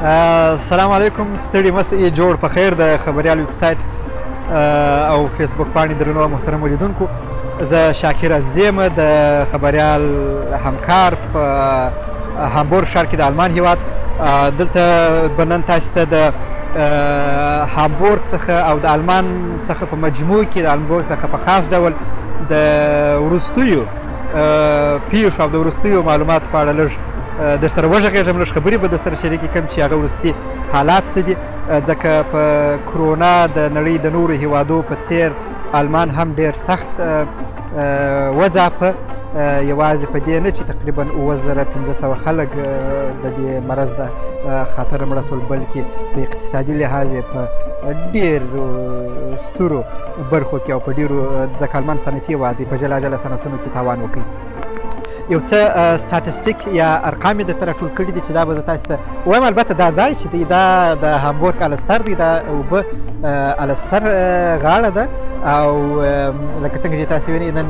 السلام علیکم، ستړي مسئ جوړ په خیر. د خبریال ویب سایټ او فیسبوک پاڼې درنو محترمو لیدونکو، زه شاکر عزیز یم، د خبریال همکار په هامبورګ ښار کې د آلمان هیواد. دلته به نن تاسو ته د هامبورګ څخه او د آلمان څخه په مجموع کې د هامبورګ څخه په خاص ډول د وروستیو پیښو او د وروستیو معلوماتو په اړه لږ در سره وغږېږم، لږ خبرې به در سره شریکې کړم چې هغه وروستي حالات څه دي. ځکه په کرونا د نړۍ د نورو هیوادو په څیر آلمان هم ډیر سخت وځاپه. یوازې په دې نه چې تقریبا 7500 خلک د دې مرض د خاطر مړه شول، بلکې په اقتصادي لحاظ یې په ډېرو سترو برخو کې او په ډېرو، ځکه آلمان صنعتي هېواد دی، په جلا جلا صنعتونو کې تاوان وکړي. یو څه statistic یا ارقام یې درته راټول کړي دي چې دا به زه تاسو ته وایم. البته دا ځای چې دی دا د هامبورګ الستر دی، دا اوبه الستر غاړه ده. او لکه څنګه چې تاسو وینئ نن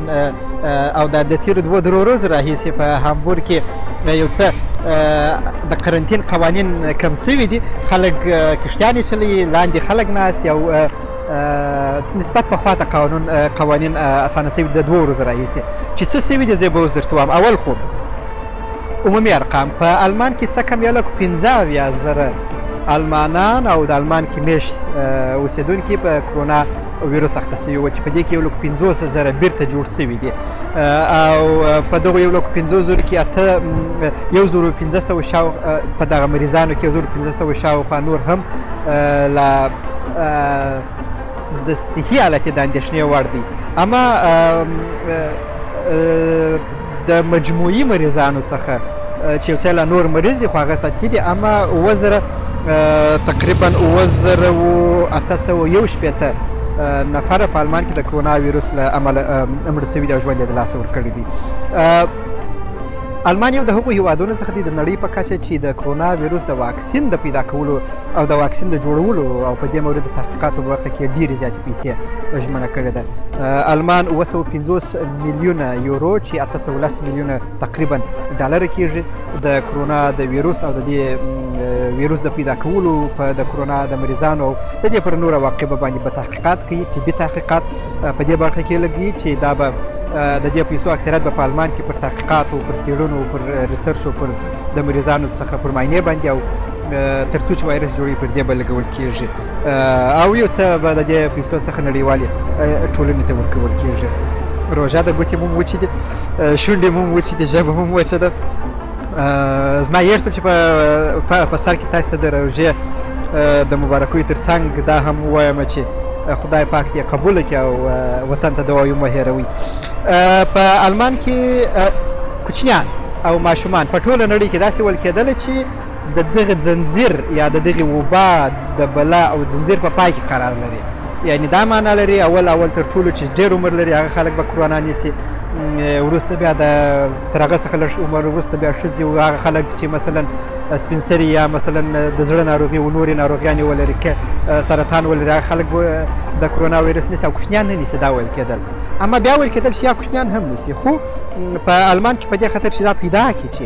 او د تېرو دوو درو ورځو راهیسې په هامبورګ کې یو څه د قرنطین قوانین کم سوي دي. خلک کښتیانې چلوي، لاندې خلک ناست دي او نسبت پخوا ته قوانین اسانه سوي د دوو ورځو راهیسې. چې څه سوي دي زه به اوس درته وایم. اول خو عمومي ارقام په آلمان کې څه کم 175,000 آلمانان او د آلمان کې میشت اوسېدونکي په کرونا ویروس اخته سوي وو، چې په دې کې 150,000 بیرته جوړ سوي دي. او په دغو 150,000 کې 1500 شاو په دغه مریضانو کې 1500 شاوخوا نور هم لا د صحي حالت د اندېښنې وړ دی. اما د مجموعي مریضانو څخه چې یو څه لا نور مریض دي خو هغه سطحي دي، اما 7000 تقریبا 7861 نفره په آلمان کې د کرونا ویروس له امله مړه سوي دي او ژوند یې د لاسه ورکړی دی. آلمان یو د هغو هیوادونو څخه دی د نړۍ په کچه چې د کرونا ویروس د واکسین د پیدا کولو او د واکسین د جوړولو او په دې مورد د تحقیقاتو په برخه کې ډېرې زیاتې پیسې ژمنه کړې ده. آلمان 750 میلیونه یورو چې 810 میلیونه تقریبا ډالر کېږي د کرونا د ویروس او د دې ویروس د پیدا کولو په د کرونا د مریضانو او د دې پر نورو عواقبو باندې به تحقیقات کوي، طبي تحقیقات په دې برخه کې لګوي چې دا به د دې پیسو اکثریت به په آلمان کې پر تحقیقاتو، پر څېړنو، پر research او پر د مریضانو څخه پر معاینې باندې او تر څو چې وایرس جوړوي پر دې به لګول کېږي. او یو څه به د دې پیسو څخه نړیوالې ټولنې ته ورکول کېږي. روژه د ګوتې مو وچې دي، شونډې مو وچې دي، ژبه مو وچه ده. زما هېر شول چې په سر کې تاسو ته د روژې د مبارکیو تر څنګ دا هم ووایم چې خدای پاک دې قبول کړي او وطن ته دعاوې مو هېروي. په آلمان کې کوچنیان او ماشومان په ټوله نړۍ کې داسې ویل کېدله چې د دغه ځنځیر یا د دغې وبا د بلا او ځنځیر په پای کې قرار لري. یعنی دا معنا لري اول اول تر ټولو چې ډېر عمر لري هغه خلک به کرونا نیسي، وروسته بیا د تر هغه څخه لږ عمر وروسته بیا ښځې او هغه خلک چې مثلا سپین سري یا مثلا د زړه ناروغي او نورې ناروغیانې ولري، که سرطان ولري، هغه خلک به د کرونا ویروس نیسي او کوچنیان نه نیسي، دا ویل کېدل. اما بیا ویل کېدل چې یا کوچنیان هم نیسي. خو په آلمان کې په دې خاطر چې دا پیدا کړي چې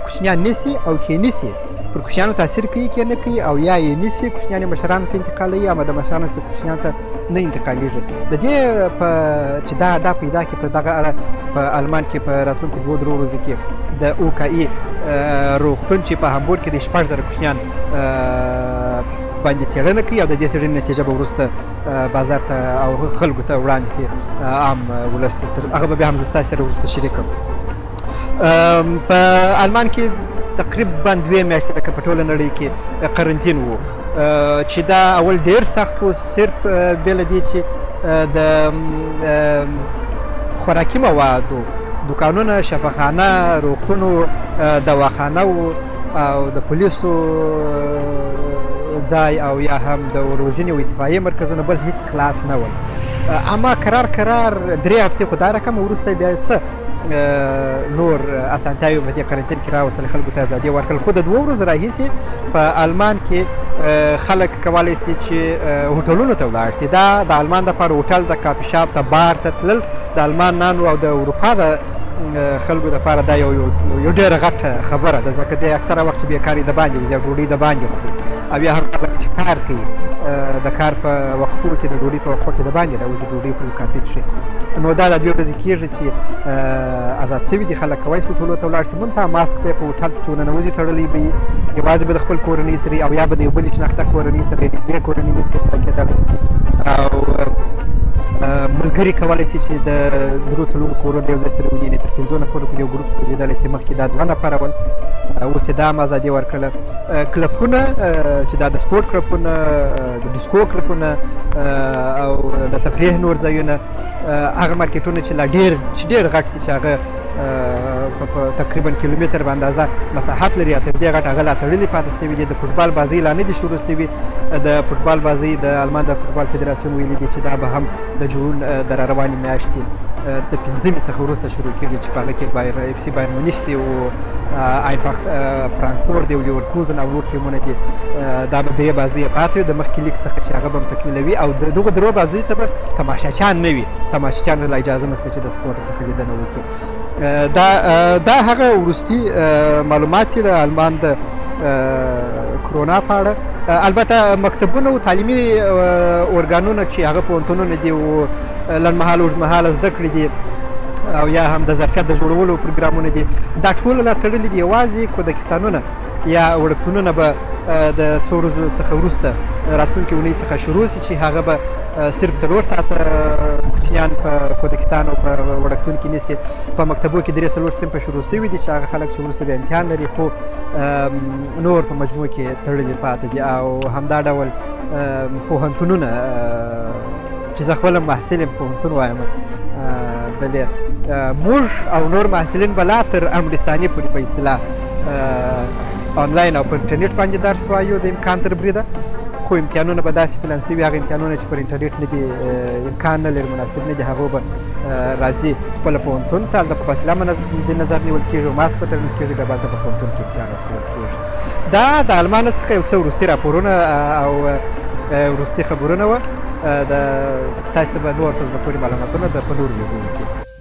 کوچنیان نیسي او کې نیسي، پر کوچنیانو تاثیر کوي کې نه کوي، او یا یې نیسي کوچنیان یې مشرانو ته انتقالوي، اما د مشرانو څخه کوچنیانو ته نه انتقالیږي. د دې په چې دا پیدا کړي په دغه اړه په آلمان کې په راتلونکو دوو درو ورځو کې د اوکای روغتون چې په هامبورګ کې د 6000 کوچنیان باندې څېړنه کوي او د دې څېړنې نتیجه به وروسته بازار ته او خلکو ته وړاندې سي، عام ولس ته. تر هغه به بیا هم زه ستاسو سره وروسته شریک کړم. په آلمان کې تقریبا دوې میاشتې لکه په ټوله نړۍ کې قرنطین و، چې دا اول ډېر سخت و، صرف بې له دې چې د خوراکي موادو دوکانونه، شفاخانه، روغتونو، دواخانه او د پولیسو ځای او یا هم د اوروژنې او اطفایې مرکزونه بل هیڅ خلاص نه ول. اما کرار کرار درې هفتې خو دا رقم وروسته بیا څه نور اسانتیاوې په دې قرنطین کې راوستل، خلکو ته ازادي ورکړل. خو د دوو ورځو راهیسې په آلمان کې خلک کولی سي چې هوټلونو ته ولاړ سي. دا د آلمان دپاره هوټل د کافي شاپ ته، بار ته تلل د آلمانانو او د اروپا د خلکو دپاره دا یو یو ډېره غټه خبره ده، ځکه دی اکثره وخت چې بېکاري د باندې وځي او ډوډۍ د باندې خوري، او یا هم خلک چې کار کوي د کار په وقفو کې، د ډوډۍ په وقفو کې د باندې راوځي، ډوډۍ خوري، کافي څښي. نو دا د 2 ورځې کېږي چې ازاد سوي دي، خلک کولی سي هوټلو ته ولاړ سي. منتها ماسک به په هوټل کې چې ورننوځي تړلی به وي، یوازې به د خپل کورنۍ سره او یا به د یو بلې شناخته کورنۍ سره، نږدې کورنۍ نه سي یوځای کېدلی. او ملګري کولی سي چې د 3-4 کورو د یو ځای سره وویني، تر 5 نفرو پورې یو ګروپ سره لیدلی چې مخکې دا 2 نفره ول، اوس یې دا هم ازادي ورکړله. کلپونه چې دا د سپورټ کلپونه، د ډیسکو کلپونه او د تفریح نور ځایونه، هغه مارکیټونه چې لا ډېر چې ډېر غټ دي، چې هغه په تقریبا کیلومتر په اندازه مساحت لري، تر دې غټ هغه لا تړلي پاتې سوي دي. د فوټبال بازۍ لا نه دي شروع سوي. د فوټبال بازۍ د آلمان د فوټبال فدراسیون ویلي دي چې دا به هم د جون د را روانې میاشتې د 5 څخه وروسته شروع کېږي، چې په هغه کې بایر اف سي بایر مونیخ دی او آینفاخت فرانکفورت دی او لیورکوزن او نور ټیمونه دي. دا به 3 بازۍ پاتې وي د مخکې لیګ څخه چې هغه به هم تکمیلوي، او د دغو 3 بازیو ته به تماشاچیان نه وي، تماشاچیانو لا اجازه نشته چې د سپورټ څخه لیدنه وکړي. دا هغه وروستي معلومات دي د آلمان د کرونا په اړه. البته مکتبونه او تعلیمي ارګانونه چې هغه پوهنتونونه دي او لنډمهاله اوږدمهاله زده کړې دي او یا هم د ظرفیت د جوړولو پروګرامونه دي، دا ټول لا تړلي دي. یوازې کودکستانونه یا وړکتونونه به د څو ورځو څخه وروسته راتلونکې اونۍ څخه شروع سي، چې هغه به صرف 4 ساعته کوچنیان په کودکستان او په وړکتون کې نیسي. په مکتبو کې 3-4 صنفه شروع سوي دي چې هغه خلک چې وروسته بیا امتحان لري، خو نور په مجموع کې تړلي پاتې دي. او همدا ډول پوهنتونونه چې زه خپله محصل یم، پوهنتون وایم، دلې موږ او نور محصلین به لا تر امر ثاني پورې په اصطلاح آنلاین او په انټرنیټ باندې درس وایو د امکان تر بریده، خو امتحانونه به داسې پلان سوي، هغه امتحانونه چې پر انټرنیټ نه دي، امکان نه لري، مناسب نه دي، هغه به راځي خپله پوهنتون ته، هلته په فاصله د نظر نیول کېږي او ماسک به تړل کېږي، بیا به هلته په پوهنتون کې امتحان ورکول کېږي. دا د آلمان څخه یو څه وروستي راپورونه او وروستي خبرونه وه. د تاسو ته به نور په زړه پورې معلوماتونه د په نورو ویډیو کې.